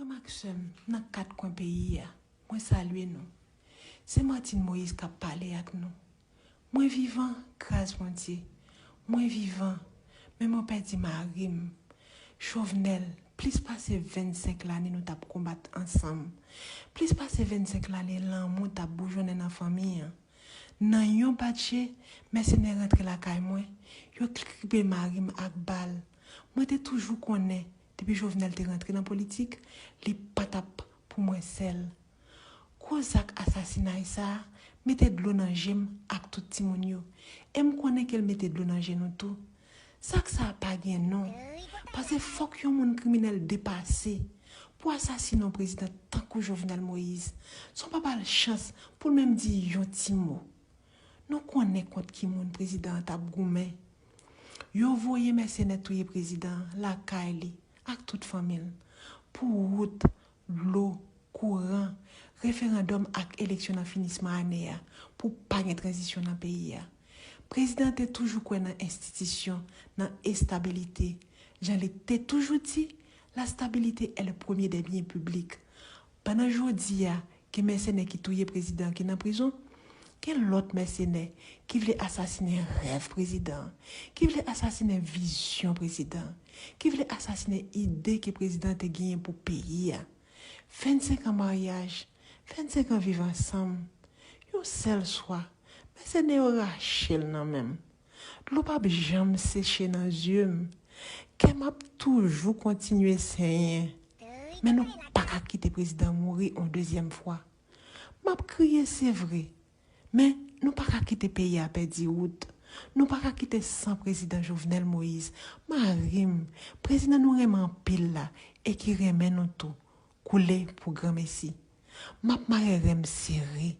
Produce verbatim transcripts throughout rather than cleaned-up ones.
Frè m ak sè m nan kat kwen peyi a, mwen salye nou. Se Martine Moïse k ap pale ak nou. Mwen vivan, gras Bondye. Mwen vivan, men mwen pèdi mari m. Jovenel, plis pase vennsenk lane nou t ap konbat ansanm. Plis pase vennsenk lane lanmou t ap boujonnen nan fanmi an. Nan yon batje, mèsenè rantre lakay mwen, yo kribe mari m ak bal. Mwen te toujou konnen, depi Jovenel te rantre nan politik, li pa t ap pou mwen sèl. Gwo zak asasinay sa a mete dlo nan je m ak tout timoun yo. E m konnen ke l mete dlo nan je nou tou. Zak sa a pa gen non. Paske fòk yon moun kriminèl depase pou asasine yon prezidan tankou Jovenel Moïse, san w pa ba l chans pou l menm di yon ti mo. Nou konnen kont ki moun prezidan an t ap goumen. Yo voye mèsenè touye prezidan an lakay li ak tout fanmi l pou wout, dlo, kouran, referandòm ak eleksyon nan finisman ane a pou pa gen tranzisyon nan peyi a. Prezidan an te toujou kwè nan enstitisyon, nan estabilite. Jan li te toujou di, la stabilité est le premier des biens publics. Pandan jodi a, gen mèsenè ki touye prezidan ki nan prizon, gen lòt mèsenè ki vle asasinen rèv prezidan, ki vle asasinen vizyon prezidan, ki vle asasinen ide ke prezidan te genyen pou peyi a. Vennsenk an maryaj, vennsenk an viv ansanm, yon sèl swa, mèsenè yo rache l nan men m. Dlo p ap janm seche nan zye m. Kè m ap toujou kontinye senyen. Men nou pa ka kite prezidan mouri yon dezyèm fwa. M ap kriye, se vre. Men nou pa ka kite peyi a pèdi wout. Nou pa ka kite san prezidan Jovenel Moïse, mari m, prezidan nou renmen anpil la e ki renmen nou tou, koule pou granmesi. M ap mare ren m sere.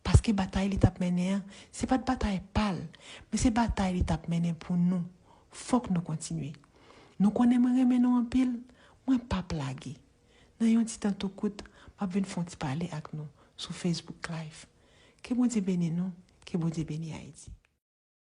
Paske batay li t ap mennen an, se pa t batay pa l, men se batay li t ap mennen pou nou. Fòk nou kontinye. Nou konnen mwen renmen nou anpil, mwen p ap lage. Nan yon ti tan tou kout, m ap vin fè yon ti pale ak nou sou Facebook Live. Ke Bondye beni nou, ke Bondye beni Ayiti.